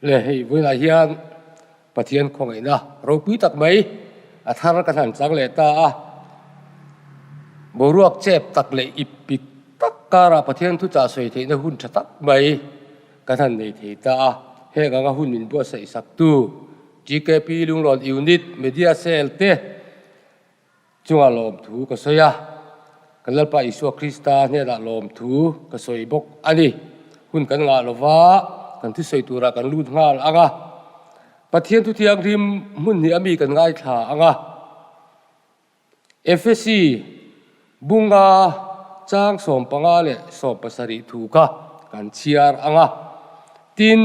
Le hei vawiinah hian Pathian khawngaihna ropui tak mai a thar kan han chang leh ta a, boruak chep tak leh ip pik tak karah Pathian thuchah sawi theihna hun tha tak mai kan han nei thei ta a, heng anga hun min buatsaih saktu GKP Lunglawn Unit Media Cell te Chungah lawmthu ka sawi a, kan Lalpa Isua Krista hnenah lawmthu ka sawi bawk a ni. Hun kan ngah lova, kan thusawi turah kan lut nghal ang a. Pathian thu thianghlim hmun hnih ami kan ngaithla ang a. Efesi bunga chang 15 leh 17 thu kha kan chhiar ang a. Tin.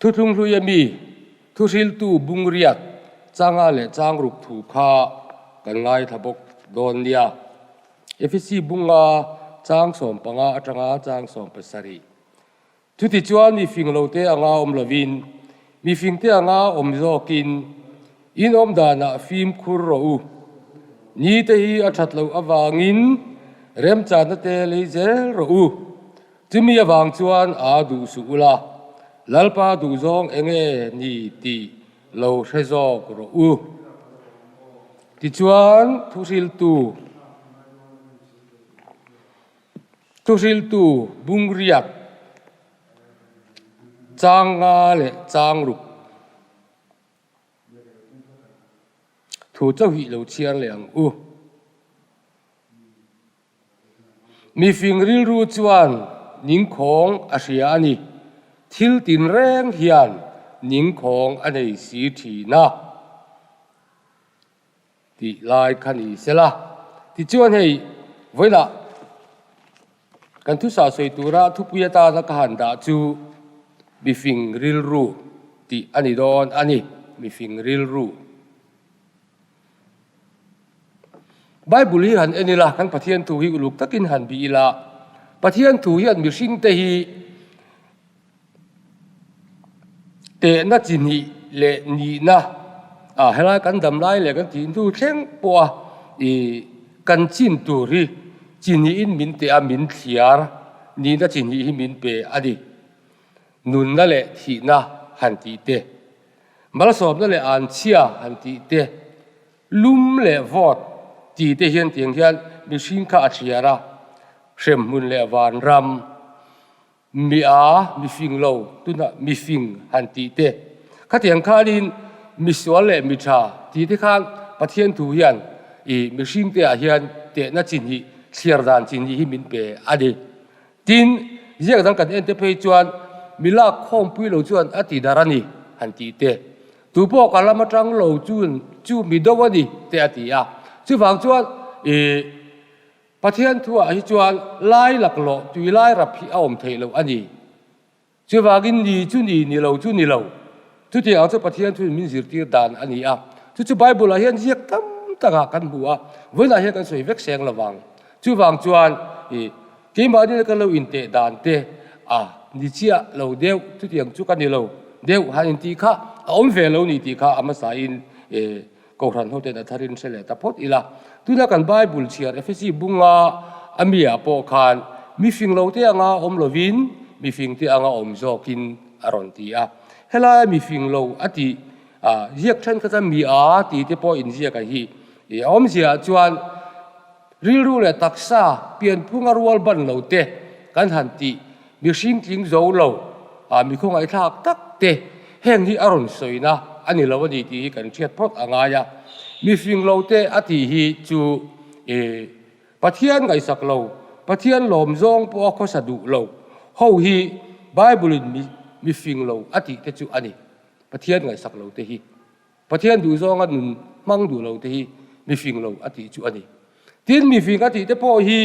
Thuthlung hlui ami thuhriltu bungriat changa leh changruk thu kha kan ngaithla bawk dawn nia. Efesi bunga chang 15 atanga chang 17. Chutichuan mi fing lo te anga awm lovin, mi fing te anga awm zawkin in awm danah fimkhur rawh u. Ni te hi a that loh avangin remchanna te lei zel rawh u. Chumi avang chuan a duh suh ula, Lalpa duhzawng enge ni tih lo hre zawk rawh u. Tichuan thuhriltu thuhriltu bungriak chang nga leh chang ruk thu chauhih lo chhiar leh ang u. Mifing rilru chuan ningkhawng a hria a ni. Thil tinreng hian ningkhawng a nei si thin a tih lai kha ni sela. Tichuan hei vawilah kan thusa sawi tura thupui atana ka han dah chu mifing rilru tih a ni dawn a ni, mifing rilru. Bible hi han en ila, kan Pathian thu hi uluk takin han bih ila, Pathian thu hian mihringte hi tehna chi hnih leh nihna ah helai kan dam lai leh kan tih hnu thleng pawha ih kan chin tur hi chi hnihin min teh a, min thliar nihna chi hnih hi min pe a ni. Nunna leh thihna han tih te. Malsawmna leh anchhia han tih te, lum leh vawt tih te hian tiang hian mihring kha a thliar a, hremhmun leh vanram, mi a, mi fing lo, tunah mi fing han tih te, khatiang khanin misual leh mi tha tih te khan Pathian thu hian ih mihring te ah hian tehna chi hnih, thliar dan chi hnih hi min pe a ni. Tin, ziak dang kan en te phei chuan mi lak khawmpui lo chuan a ti dar a ni han tih te. Tu pawh ka lam atang lo chun chu mi do a ni te a ti a. Chuvang chuan ih Pathian thuah hi chuan lai laklawh tui lai rap hi a awm theih loh a ni. Chuvangin ni chu ni, ni lo chu ni lo. Chutiang ang chu Pathian thuin min zirtir dan a ni a. Chu chu Bible-ah hian ziak tam takah kan hmu a, vawiinah hian kan sawi vek seng lo vang. Chuvang chuan i keimahni kan lo inteh dan te a ni chiah lo deuh, chutiang chu ka ni lo deuh han intih kha a awm ve lo ni tih kha a hmasain i Kohhran hoten a tharin hre leh ta phawt ila. Tuna kan Bible chhiar Efesi bunga a miah pawh khan mi fing lo te anga awm lovin mi fing te anga awm zawkin a rawn ti a. Helaia mi fing lo a tih a ziak thenkhat a mi a tih te pawh inziak a hi. I awmziaah chuan rilru leh taksa pianphunga rual ban lo te kan han tih mihring tling zo lo a mi khawngaihthlak tak te heng hi a rawn sawina a ni lo a ni tih hi kan hriat phawt a ngai a. Mifing lo te a tih hi chu ih Pathian ngaihsak lo, Pathian lawm zawng pawh a khawsa duh lo ho hi Bible in mi mifing lo a tih te chu a ni. Pathian ngaihsak lo te hi. Pathian duh zawnga nun hmang duh lo te hi mifing lo a tih chu a ni. Tin, mifing a tih te pawh hi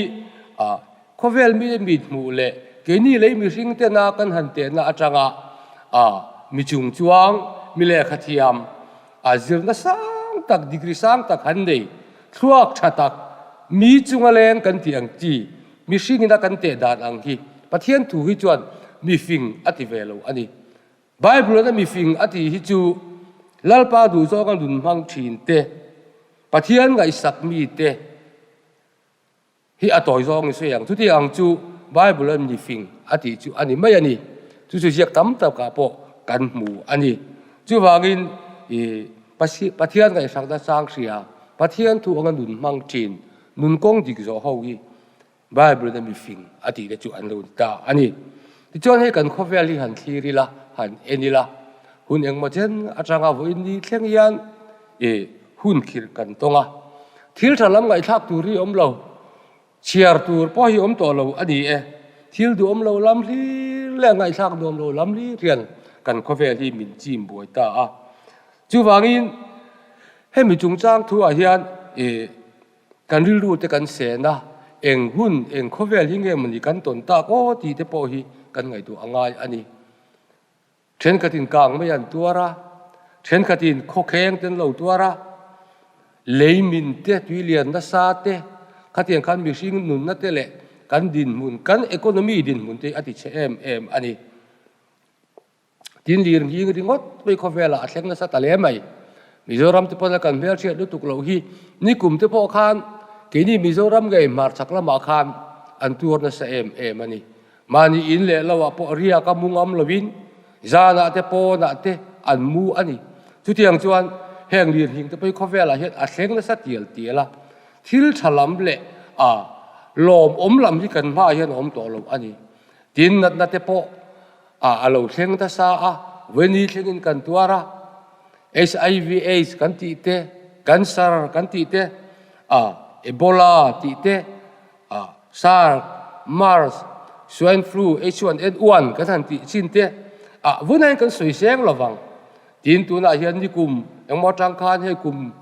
a khawvel mi mit hmuh leh keini lei mihring tena kan han tehna atanga a mi chung chuang, mi lehkha thiam, a zirna sang tak, degree sang tak han nei, thluak tha tak, mi chunga leng kan tih ang chi, mihringina kan teh dan ang hi Pathian thu hi chuan mifing a ti ve lo a ni. Bible-a mifing a tih hi chu Lalpa duhzawnga nun hmang thin te, Pathian ngaihsak mi te hi a tawi zawng i sawi ang. Chuti ang chu Bible-a mifing a tih chu a ni mai a ni. Chu chu ziak tam takah pawh kan hmu a ni. Chuvangin i Pathian ngaihsakna chang hria, Pathian thu anga nun hmang thin, nun kawng dik zawh ho hi Bible in a mifing a tih te chu an lo ni ta a ni. Tichuan hei kan khawvel hi han thlir ila, han en ila, hun engmaw chen atanga vawiin ni thleng hian i hun khirh kan tawng a. Thil tha lam ngaihthlak tur hi awm lo, chhiar tur pawh hi awm tawh lo a ni e. Thil duhawm lo lam hlir leh ngaihthlak nuam lo lam hlir hian kan khawvel hi min chim buai ta a. Chuvangin hemi chungchang thuah hian i Kan rilru te kan sen a, eng hun, eng khawvel hi nge mawni kan tawn tak aw tih te pawh hi kan ngaihtuah a ngai a ni. Thenkhatin kang mai an tuar a, thenkhatin khawkheng te an lo tuar a, lei min te, tui lian nasa te, khatiang khan mihring nunna te leh kan dinhmun, kan economy dinhmun te hi a ti chhe em em a ni. Tin lir nghing ringawt mai khawvelah a thleng nasa ta hle mai. Mizoram te pawn a kan hmelhriat lutuk loh hi nikum te pawh khan keini Mizoram ngei hmarchhak lamah khan an tuar nasa em em a ni. Mahni in leh lo ah pawh riak a mu ngam lovin zanah te pawnah te an mu a ni. Chutiang chuan heng lir nghing te pawh hi khawvelah hian a thleng nasa tial tial a. Thil tha lam leh a lawmawm lam hi kan hmaah hian a awm tawh lo a ni. Tin natna te pawh a a lo thleng ta sa a, vawiini thlengin kan tuar a, HIV AIDS kan tih te, cancer kan tih te, a Ebola tih te, a SARS, MERS, swine flu, H1N1 kan han tih chin te, a vawiin kan sawi seng lovang. Tin tunah hian nikum engmaw atang khan hei kum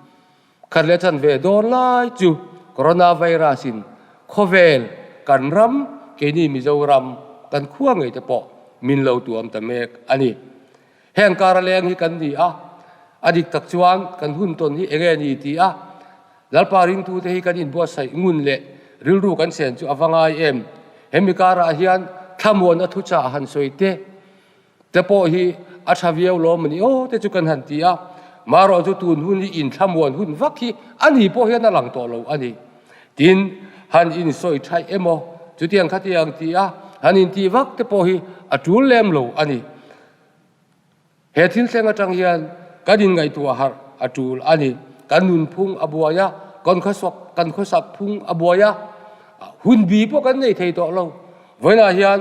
Khat leh chan ve dawn lai chu Coronavirus in khawvel kan ram, keini Mizoram kan khua ngei te pawh min lo tuam ta mek a ni. Heng kar a leng hi kan ni a, a dik tak chuan kan hun tawn hi enge ni ti a, Lalpa ringtute hi kan inbuatsaih ngun leh rilru kan sen chu a va ngai em? Hemi karah hian thlamuan a thuchah han sawi te, Te pawh hi a tha viau lawm a ni aw te chu kan han ti a, marawh chu tun hun hi inthlamuan hun vak hi a ni pawh hian a lang tawh lo a ni. Tin, han insawi thaih emaw chutiang khatiang ti a han intih vak te pawh hi a tul lem lo a ni. He thil thleng atang hian kan inngaihtuah harh a tul a ni. Kan nunphung a buai a, kan khawsak kan khawsak phung a buai a, hun bi pawh kan nei thei tawh lo. Vawiinah hian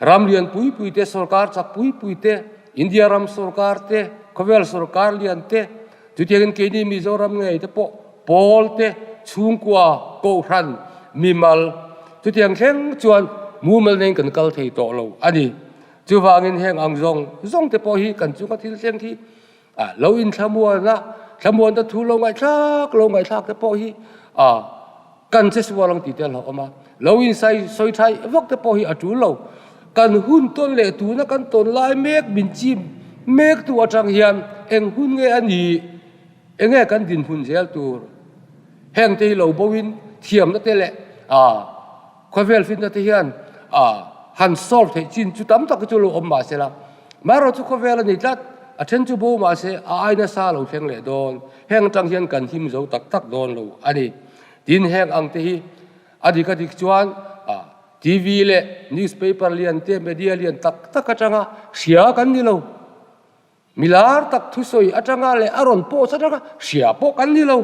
Ram lian pui pui te, sorkar chak pui pui te, India ram sorkar te, khawvel sorkar lian te, chutiangin keini Mizoram ngei te pawh pawl te, chhungkua, kohhran, mimal, chutiang thleng chuan mumal neiin kan kal thei tawh lo a ni. Chuvangin heng ang zawng zawng te pawh hi kan chunga thil thleng hi a lo inthlamuan a, thlamuanna thu lo ngaihthlak lo ngaihthlak te pawh hi a kan che sual ang tih te a hlauhawm a, lo insai sawi thaih vak te pawh hi a tul lo. Kan hun tawn leh tuna kan tawn lai mek min chim mek tu atang hian eng hun nge a nih, eng nge kan dinhmun zel tur heng te hi lo bo in thiamna te leh a Khawvel fitna te hian a han solve theih chin chu tam tak hi chu lo awm mahse la, marawh chu khawvel a ni tlat, a then chu bo mahse a ai nasa lo thleng leh dawn, heng atang hian kan him zo tak tak dawn lo a ni. Tin heng ang te hi a dik a dik chuan a TV leh newspaper lian te media lian tak tak atanga hria kan ni lo. Milar tak thusawi atanga leh a rawn post atanga hria pawh kan ni lo.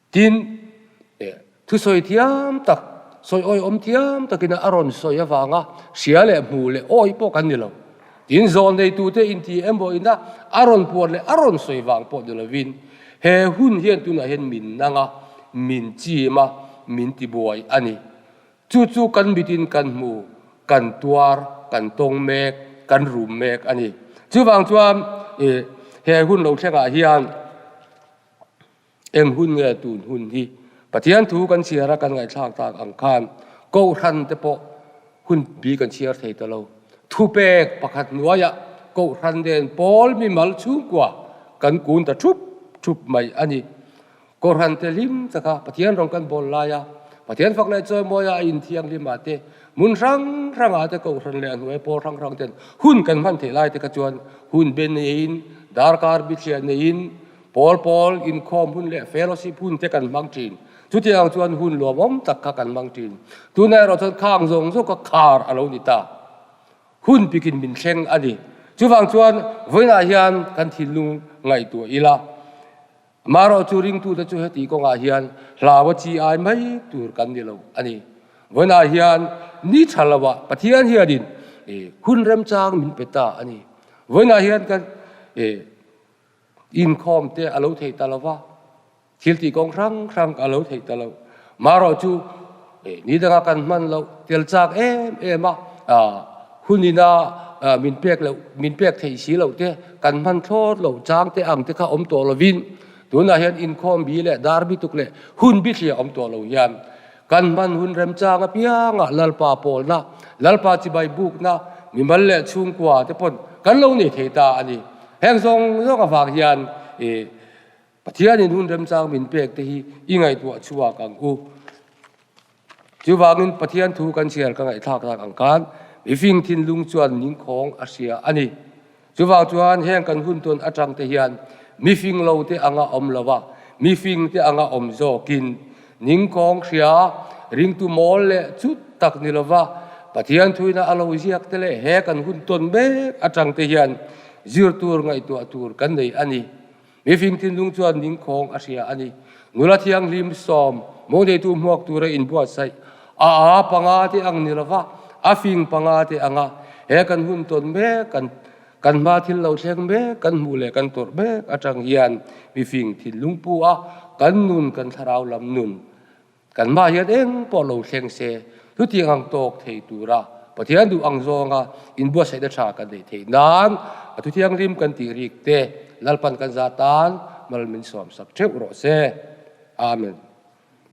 Tin, thusawi thiam tak, sawi awihawm thiam takin a rawn sawi avanga hria leh hmu leh awi pawh kan ni lo. Tin, zawl neitute inti emaw ina a rawn puan leh a rawn sawi vang pawh ni lovin he hun hian tunah hian min nang a, min chim a, min tibuai a ni. Chu chu kan mitin kan hmu, kan tuar, kan tawng mek, kan rum mek a ni. Chuvang chuan he hun lo thlengah hian, Eng hun nge tun hun hi? Pathian thu kan chhiar a kan ngaihthlak tak ang khan Kohhran te pawh hun bi kan chhiar thei ta lo. Thupek pakhat hnuaiah Kohhran nen pawl mimal chhungkua kan kun ta thup thup mai a ni. Kohhran te hlim taka Pathian rawng kan bawl laia Pathian fak leh chawimawi a inthianghlim ah te hmun hrang hrangah te Kohhran leh a hnuai pawl hrang hrang ten hun kan hman theih lai te kha chuan hun be neiin darkar bithliah neiin Pawl pawl inkhawm hun leh fellowship hun te kan hmang thin. Chutiang chuan hun luamawm tak kha kan hmang thin. Tunah erawh chuan khang zawng zawng kha khar a lo ni ta. Hun bikin min thleng a ni. Chuvang chuan vawiinah hian kan thinlung ngaihtuah ila, amaherawh chu ringtute chu heti kawngah hian hlau a chi ai mai tur kan ni lo a ni. Vawiinah hian ni tha loah Pathian hianin hun remchang min pe ta a ni. Vawiinah hian kan inkhawm te a lo thei ta lo va. Thil tih kawng hrang hrang a lo theih ta lo. Marawh chu ni danga kan hman loh tel chak em em a, hun ina min pek loh, min pek theih si loh te, kan hman thlawt loh chang te ang te kha awm tawh lovin, tunah hian inkhawm bi leh dar bi tuk leh hun bi thliah awm tawh lo hian kan hman hun remchang apiangah Lalpa pawlna, Lalpa chibai bukna, mimal leh chhungkua te pawn kan lo nei thei ta a ni. Heng zawng zawng avang hian Pathianin hun remchang min pek te hi i ngaihtuah chhuak ang u. Chuvangin Pathian thu kan chhiar ka ngaihthlak tak ang khan mifing thinlung chuan ningkhawng a hria a ni. Chuvang chuan heng kan hun tawn atang te hian mifing lo te anga awm lo va, mifing te anga awm zawkin ningkhawng hria, ringtu mawl leh chut tak ni lo va, Pathian thuina a lo ziak te leh he kan hun tawn mek atang te hian zir tur ngaihtuah tur kan nei a ni. Mifing thinlung chuan ningkhawng a hria a ni. Nula thianghlim sawm mawneitu hmuak tura inbuatsaih a a panga te ang ni lova, a fing panga te anga he kan hun tawn mek, kan kan hma thil lo thleng mek, kan hmuh leh kan tawrh mek atang hian mifing thinlung pu a kan nun kan thlarau lam nun Kan hmah hian eng pawh lo thleng se, chutiang ang tawk thei tura Pathian duh ang zawnga inbuatsaihna tha kan neih theih nan a thuthianghlim kan tih rik te Lalpan kan za tan mal min sawmsak theuh rawh se. Amen.